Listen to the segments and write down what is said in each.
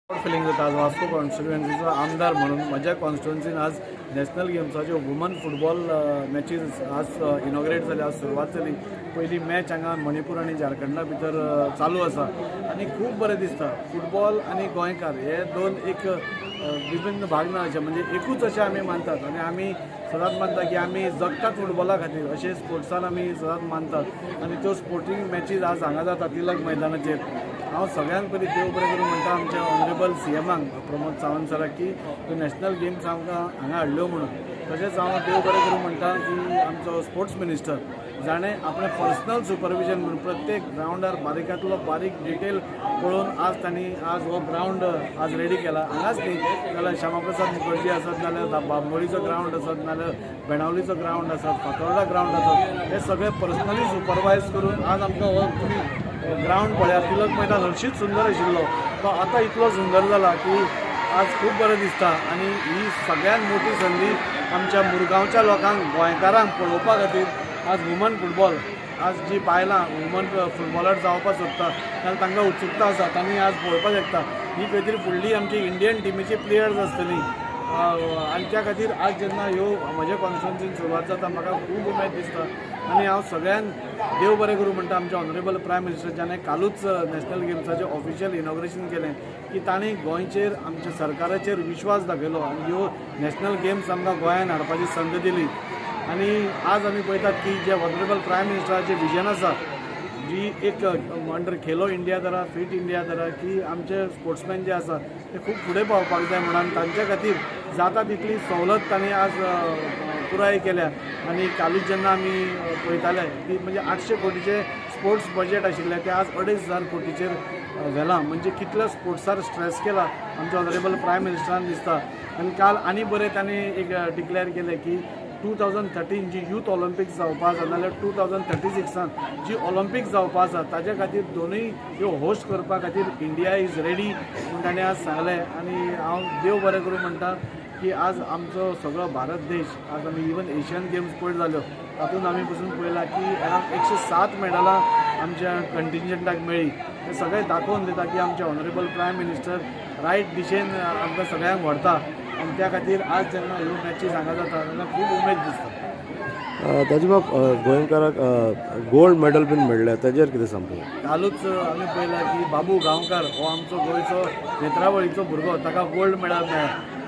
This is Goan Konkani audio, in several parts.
फिलिंग जाता आज वास्को कॉन्स्टिट्युएन्सीचो आमदार म्हणून म्हज्या कॉन्स्टिट्युएन्सीन आज नॅशनल गेम्साच्यो वुमन फुटबॉल मॅचीस आज इनॉग्रेट जाली, आज सुरवात जाली. पयली मॅच हांगा मणिपूर आनी झारखंडा भितर चालू आसा आनी खूब बरें दिसता. फुटबॉल आनी गोंयकार हे दोन एक विभिन्न भाग ना अशें, म्हणजे एकूच अशें आमी मानतात आनी आमी सदांच मानता की आमी जगतात फुटबॉला खातीर, अशें स्पोर्ट्सान आमी सदांच मानतात आनी त्यो स्पोर्टींग मॅचीज आज हांगा जाता तिलक मैदानाचेर. हांव सगळ्यांत पयलीं देव बरें करूं म्हणटा आमच्या ऑनरेबल सीएमाक प्रमोद सावंत सराक की त्यो नॅशनल गेम्स आमकां हांगा हाडल्यो म्हणून. तशेंच हांव देव बरें करूं म्हणटा की आमचो स्पोर्ट्स मिनिस्टर जाणें आपणें पर्सनल सुपरविजन म्हणून प्रत्येक ग्रावंडार बारीकांतलो बारीक डिटेल पळोवन आज तांणी आज हो ग्रावंड आज रेडी केला. हांगाच न्ही जाल्यार श्यामाप्रसाद मुखर्जी आसत, नाल्यार बांबोळीचो ग्रावंड आसत, नाल्यार बेणावलीचो ग्रावंड आसत, फातोर्डा ग्रावंड आसत, हे सगळे पर्सनली सुपरवायज करून आज आमकां हो तुमी ग्रावंड पळयात. तिलक मैदान हरशींच सुंदर आशिल्लो, तो आतां इतलो सुंदर जाला की आज खूब बरें दिसता. आनी ही सगळ्यांत मोठी संदी आमच्या मुरगांवच्या लोकांक, गोंयकारांक पळोवपा खातीर आज वुमन फुटबॉल, आज जी बायलां वुमन फुटबॉलर जावपाक सोदता जाल्यार तांकां उत्सुकता आसा, तांणी आज पळोवपाक शकता. ही खंय तरी फुडली आमची इंडियन टिमीची प्लेयर्स आसतली आनी त्या खातीर आज जेन्ना ह्यो म्हज्या कॉन्स्टिट्युएन्सीन सुरवात जाता म्हाका खूब उमेद दिसता. आनी हांव सगळ्यांक देव बरें करूं म्हणटा आमच्या ऑनरेबल प्रायम मिनिस्टर ज्याने कालूच नॅशनल गेम्साचें ऑफिशियल इनॉग्रेशन केलें की तांणी गोंयचेर, आमच्या सरकाराचेर विश्वास दाखयलो आनी ह्यो नॅशनल गेम्स आमकां गोंयान हाडपाची संद दिली. आनी आज आमी पळयतात की जे ऑनरेबल प्रायम मिनिस्टराचें विजन आसा, जी एक अंडर खेलो इंडिया धरा, फिट इंडिया धरा, की आमचे स्पोर्ट्समॅन जे आसा ते खूब फुडें पावपाक जाय म्हणून तांच्या खातीर जाता तितली सवलत तांणी आज पुराय केल्या. आनी कालूच जेन्ना आमी पळयताले की म्हणजे 800 कोटीचे स्पोर्ट्स बजेट आशिल्लें तें आज 2500 कोटीचेर व्हेलां, म्हणजे कितल्या स्पोर्ट्सार स्ट्रेस केला आमच्या ऑनरेबल प्रायम मिनिस्टरान दिसता. आनी काल आनी बरें तांणी एक डिक्लेअर केलें की 2013 जी यूथ ऑलिम्पिक्स जावपा आसा, नाल्यार 2036 जी ऑलिम्पिक्स जावपा आसा ताजे खातीर दोनूय ह्यो होस्ट करपा खातीर इंडिया is ready म्हूण ताणें आज सांगलें. आनी हांव देव बरें करूं म्हणटा की आज आमचो सगळो भारत देश आज आमी इवन एशियन गेम्स पयर जाल्यो तातूंत आमी पसून पळयलां की अरावंड 107 मेडलां आमच्या कंटिंजंटाक मेळ्ळी. हें सगळें दाखोवन दिता की आमचे ऑनरेबल प्रायम मिनिस्टर रायट दिशेन आमकां सगळ्यांक व्हरता आनी त्या खातीर आज जेन्ना ह्यो मॅचीस हांगा जाता तेन्ना खूब उमेद दिसता. ताजी बाब, गोंयकाराक गोल्ड मेडल बीन मेळ्ळें, ताजेर कितें सांगता? कालूच आमी पळयलां की बाबू गांवकार हो आमचो गोंयचो नेत्रावळीचो भुरगो, ताका गोल्ड मेडल मेळ्ळा.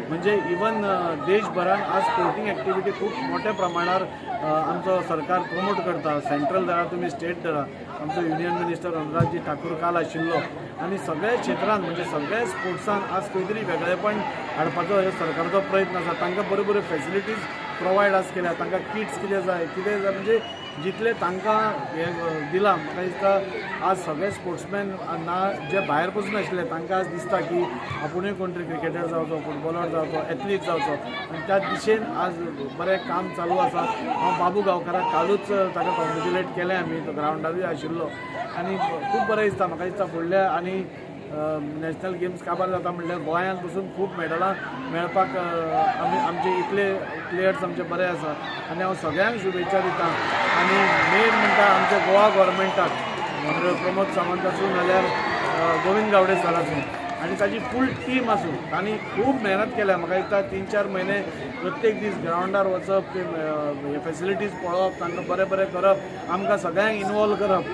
म्हणजे इवन देशभरान आज स्पोर्टींग एक्टिविटी खूब मोठ्या प्रमाणार आमचो सरकार प्रमोट करता. सेंट्रल धरा तुमी, स्टेट धरा, आमचो युनियन मिनिस्टर अनुरागजी ठाकूर काल आशिल्लो आनी सगळ्या क्षेत्रान म्हणजे सगळ्या स्पोर्ट्सान आज खंय तरी वेगळेपण हाडपाचो हे सरकाराचो प्रयत्न आसा. तांकां बऱ्यो बऱ्यो फेसिलिटीज प्रोवायड आज केल्या, तांकां किट्स कितें जाय कितें जाय, म्हणजे जितलें तांकां हें दिलां म्हाका दिसता आज सगळे स्पोर्ट्समॅन ना जे भायर पसून आशिल्ले तांकां आज दिसता की आपुणूय कोण तरी क्रिकेटर जावचो, फुटबॉलर जावचो, एथलीट जावचो आनी त्या दिशेन आज बरें काम चालू आसा. हांव बाबू गांवकाराक कालूच ताका कॉंग्रेच्युलेट केलें आमी, तो ग्रावंडारूय आशिल्लो आनी खूब बरें दिसता. म्हाका दिसता फुडल्या आनी नॅशनल गेम्स काबार जाता म्हणल्यार गोंयांत पसून खूब मेडलां मेळपाक आमी आमचे इतले प्लेयर्स आमचे बरे आसा आनी हांव सगळ्यांक शुभेच्छा दिता. आनी मेन म्हणटा आमच्या गोवा गव्हर्मेंटाक, ऑनरेबल प्रमोद सावंत आसूं नाल्यार गोविंद गावडे सर आसूं आनी ताजी फूल टीम आसूं, तांणी खूब मेहनत केल्या. म्हाका दिसता 3-4 म्हयने प्रत्येक दीस ग्रावंडार वचप, ते फेसिलिटीज पळोवप, तांकां बरें बरें करप, आमकां सगळ्यांक इनवॉल्व करप,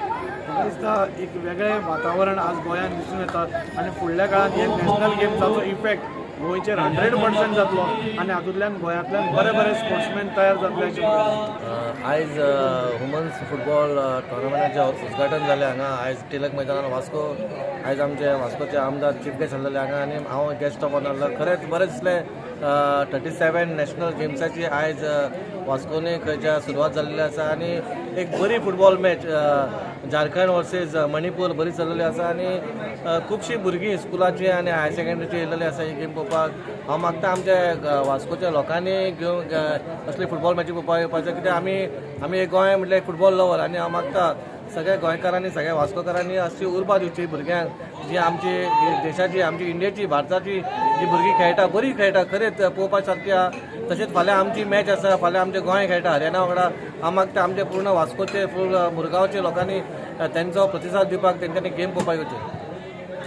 म्हाका दिसता एक वेगळें वातावरण आज गोंयांत दिसून येता आनी फुडल्या काळांत हे नॅशनल गेम्साचो इफेक्ट गोंयचेर 100% जातलो आनी हातूंतल्यान गोंयांतल्यान बरे बरे स्पोर्ट्समॅन तयार जातले अशें म्हाका. आयज वुमन्स फुटबॉल टुर्नामेंटाचें उद्घाटन जालें हांगा आयज टिलक मैदानार वास्को. आयज आमचे वास्कोचे आमदार चीफ गेस्ट आसलेले हांगा आनी हांव गेस्ट ऑफ ऑनर. खरेंच बरें दिसलें, 37 नॅशनल गेम्साची आयज वास्कोनी खंयच्या सुरवात जाल्ली आसा आनी एक बरी football match Jharkhand versus Manipur बरी चल्लेली आसा आनी खुबशीं भुरगीं स्कुलाची आनी हायर सेकंडरीची येयलेली आसा ही गेम पळोवपाक. हांव मागता आमच्या वास्कोच्या लोकांनी घेवन असली फुटबॉल मॅची पळोवपाक येवपाचें, कित्याक आमी एक गोंय म्हटल्यार फुटबॉल लवर आनी हांव मागता सगळ्या गोंयकारांनी, सगळ्या वास्कोकारांनी अशी उर्बा दिवची भुरग्यांक, जी आमची देशाची, आमची इंडियेची, भारताची जी भुरगीं खेळटा, बरी खेळटा, खरेंच पळोवपा सारकी आहा. तशेंच फाल्यां आमची मॅच आसा, फाल्यां आमचें गोंय खेळटा हरियाणा वांगडा. हांव मागता आमचे पूर्ण वास्कोचे, पूर्ण मुरगांवचे लोकांनी तेंचो प्रतिसाद दिवपाक, तेंच्यांनी गेम पळोवपाक येवचे.